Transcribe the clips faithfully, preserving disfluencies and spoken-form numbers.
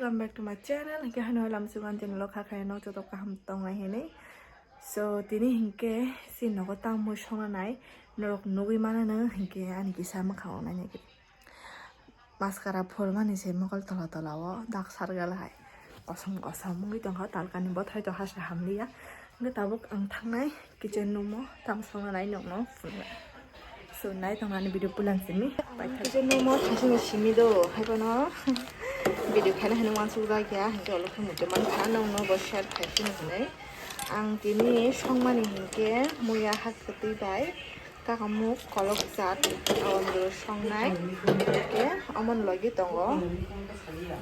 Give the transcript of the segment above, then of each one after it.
Welcome back to my channel. Hingke hano lam sugan channel o kha khaino joto kaham tongnai hinwi. So tini hingke si nogo tamo songna nai norok nugwi mano no hingke ani kisa mwkhang nai nai. Maskara phulmani se mokol tola tola o dak sargala hai kosom kosom wngwi tongkha, talkani bothai tongkha se hamliya. Hingke tabuk ang thangnai kitchen room o tamo songna nai nokno phunuknai. So nai tongmani video pulang simi. Kitchen room o thasini simi do hai bono video khaina hinwi wansuk jak ya, hingke olo khe muchung mankha nokno bo share khai sini hinwi. Ang tini songmani hingke muya hak kwtwi bai. Kakamuk kolok jat awandru songnai. Hingke omo logi tongo.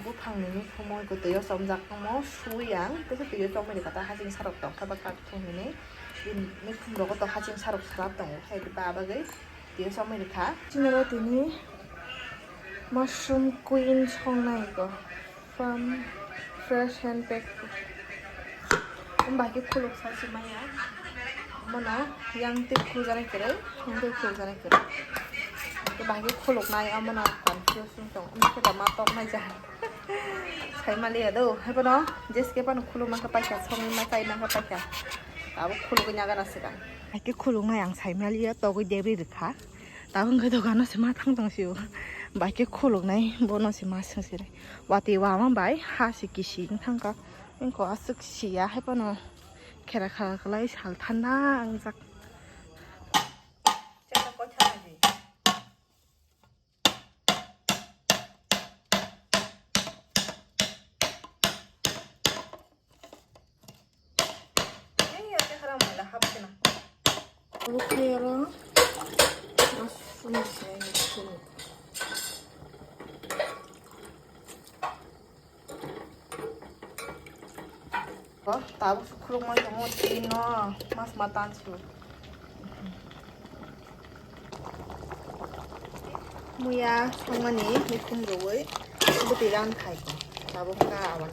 Buphangni mikhumo twiyo chomjak tongmo suyang. Tesa twiyo chomwi rikha ta haching sarok tongkha ba kakthum hinwi. Bini mikhum rogo to haching sarok salak tongo. Khe ba bagwi twiyo chomwi rikha. Chini oro tini mushroom queen songnai ko. From fresh hand pack. Bahai khe khuluk sa se maya. Mono yang twi khuluk jani kwrwi, yang twi khuluk jani kwrwi. Bahai khe khuluk nai, omono confuse wng tong. Omo khe da ma tok nai ja. Sai maliya do, hai bono jeske pano khuluk nang khe paikha, songwi ma chai nang khe paikha. Abo khuluk nya gana se da. Bahai khe khuluk nai ang sai maliya, togwi debri rikha. Tabuk hwnkhe dogano se ma thang tong sio. Bai khe khuluknai bono se ma swng siri. Watwi wama bai ha se kisi wng thangkha. Wngkha aswk siya hai phano khera khera kwlai sal thanda wngjak. Obo khe oro aswk sinai ni sini. Tabuk se khulukma tongo twi no mas ma tan su. Muya songmani mikhum rwui bwtwi ran khai ko. Tabuk ka awan.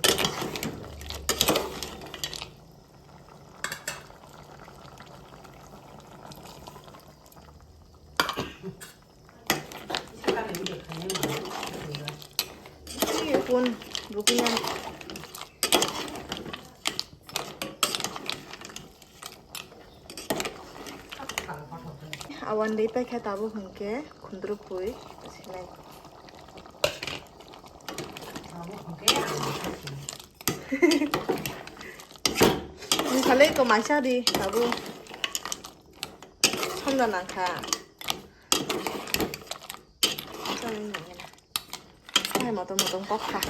Kun rukui nani. Awan dei paikha tabuk hwnkhe khundruk pui sinai. Wngkha le ko maisa di tabuk. Somda nangkha. Hai motom motom kok kha.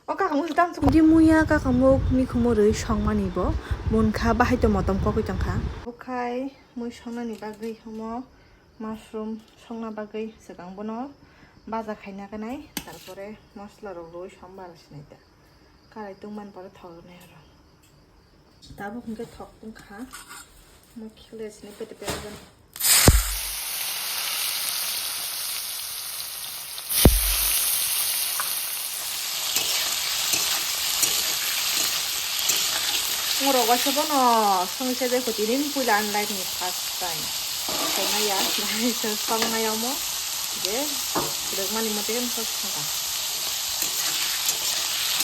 O kakamuk se tamsuk. Di muya kakamuk mikhumo rwi songmani bo munkha, bahai to motom kokwi tongkha. Bukhai mui songnani bagwi homo mushroom songna bagwi swkang bono baja khaina kanai, tarpore mosla rok rwi songbar sinai ta. Karai tungmani pore thok rwnai oro. Tabuk hwnkhe thok wngkha. Mo khele sini pete pete jan. Morok waisa bono songwi sajak kho tini puila ani life ni first time. Songmaya, naisa songmaya omo je rwkmani mote khe songkha.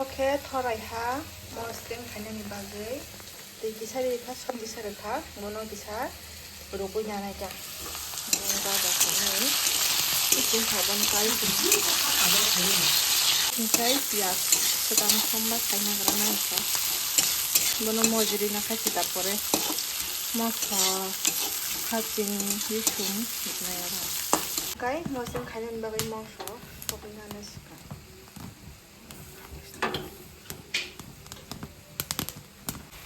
Oke thorai ha. Mosdeng khainani bagwi twi kisa rikha, som kisa rikha, bono kisa rwgwi nanai ta. Bono baja khainai. Bising kha bono kai. Hinkhe piyaj swkang somba khaina gra nai kha. Bono mojri na kha si, tarpore mosla, haching, risum hiknai aro. Kai mosdeng khainani bagwi mosla sokwi nanai swkang.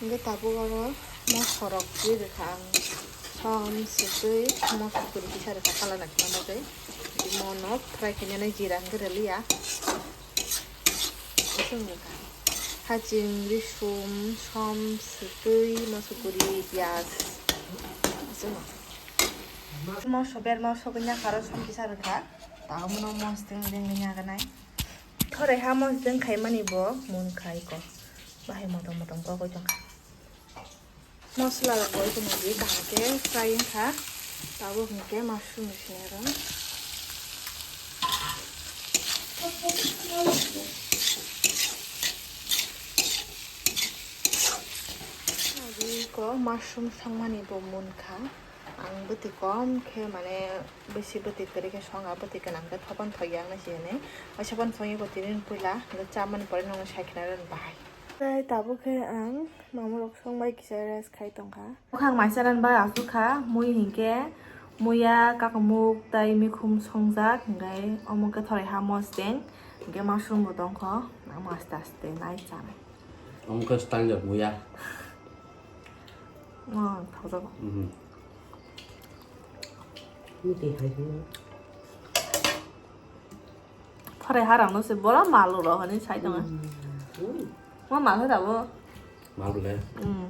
Hingke tabuk oro mosla rok twi rwkha ang, som sutwi mosla kwrwi kisa rwkha, kala naikhe manjak tei mono fry khainani jira hingke rwliya. Haching, risum, som sutwi, mosla kwrwi, piyaj. Mosla ber mosla kwnya kharo som kisa rwkha. Tabuk mono mosdeng deng deng yaganai. Thorai ha mosdeng khaimani bo mun khai ko. Bahai motom motom kokoi tongkha. Mosla rok bo tongmani bahai khe fry wngkha. Tabuk hinkhe mushroom ni sini aro. Mushroom songmani bo munkha. Ang bwtwi kom khe, mane, bisi bwtwi kwrwi khe songa, bwtwi gwnang khe thopan thokya wngna siyani. Waisa phano songwi bo tini puila hwnkhe chamani pore nokno sai khna rwni bahai. Tei tabuk khe ang mamurok songbai kisa rest khai tongkha. Bukhang maisa rani bai asukha, mui hinkhe muya, kakamuk tei mikhum songjak, hinkhe omo khe thorai ha mosdeng, hinkhe mushroom bo tongkho, omo aste aste nai chanai. Omo khe style jak muya. Oh, thokjago. Mhm. Miti hai hino. Thorai harang no se bola malu ro hani sai tonga. Mm. Mm. Ma malu da bo. Malu le. Mm.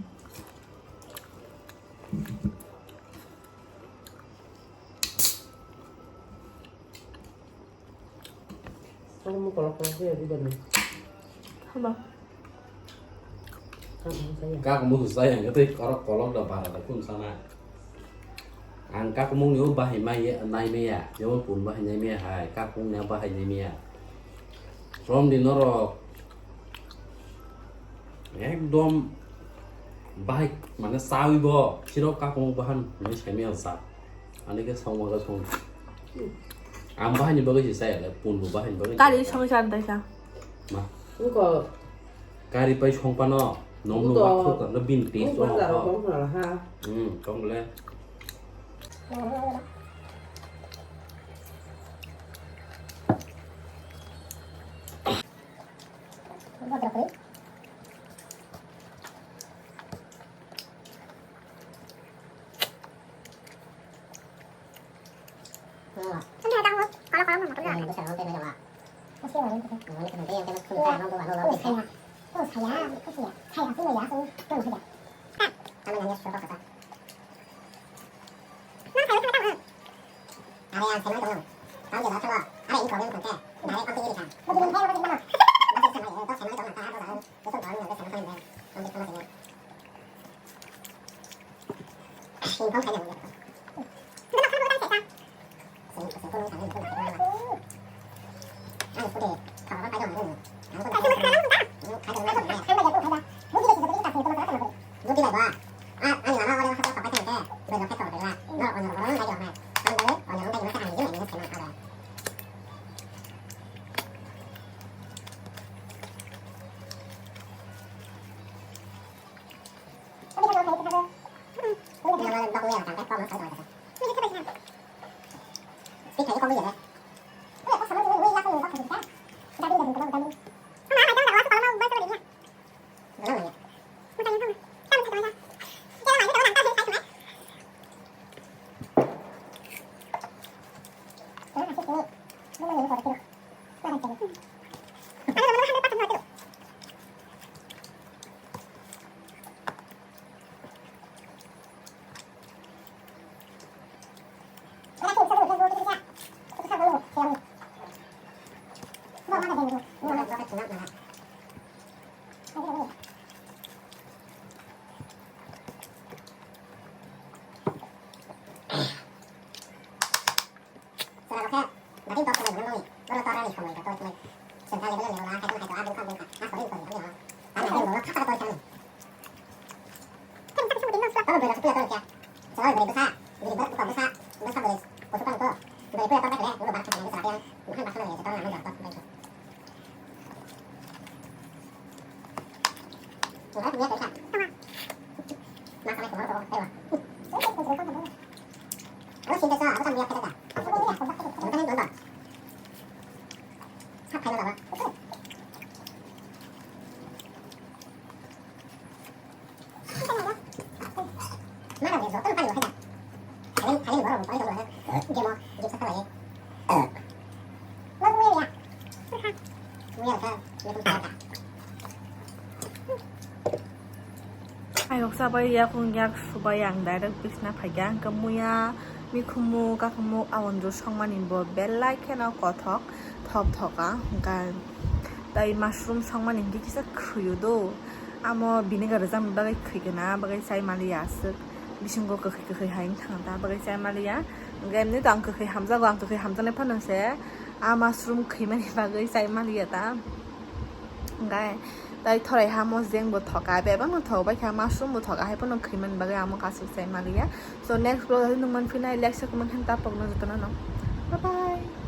Kamu kolok kolok ya di bani. Haba. Kamu saya. Kak mu saya nggak teh kolok kolok da bara da kun sana. Ang kakumung ni o bahai mai nai maya, jemon pun bahai nai maya hai, kakumung ni bahai nai maya. From di norok ekdom bahai mane sawi bo, sirok kakumung bahan ni sai maya sa. Ani ke song waga song. Ang bahai ni bagwi si sai le, pun bo bahai ni bagwi. Kali song san tai sa. Ma. Engko. Kari pai song pano, nong nung Buto. Bakho ka, no bin taste Nung o bazar o ho. Kong pala ha. Hmm, kong le. Ayok sabai yakung yak subai ang direct bisna phaikha, hwnkhe muya mikhumu kakhumu awandru songmani bo belai kheno kothok thok thoka, hwnkhe tei mushroom songmani hwnkhe kisa khwio do, amo vinegar rwjakmani bagwi khwikhe na bagwi chai maliya aswk, bisingo kwkhwi kwkhwi hai wng thang ta bagwi chai maliya, hwnkhe emni to ang kwkhwi hamjago, ang kwkhwi hamjaknai phano se. A mushroom khwimani bagwi chai maliya ta. Gai, tai thorai hamo jeng bo thoka, bebak no thok bai kha, mushroom bo thoka, hai pono khaiman bagwi amo kasuk sai maliya. So next vlog o nung man phinai, like, share, comment khan tapok no jotono no. Bye bye.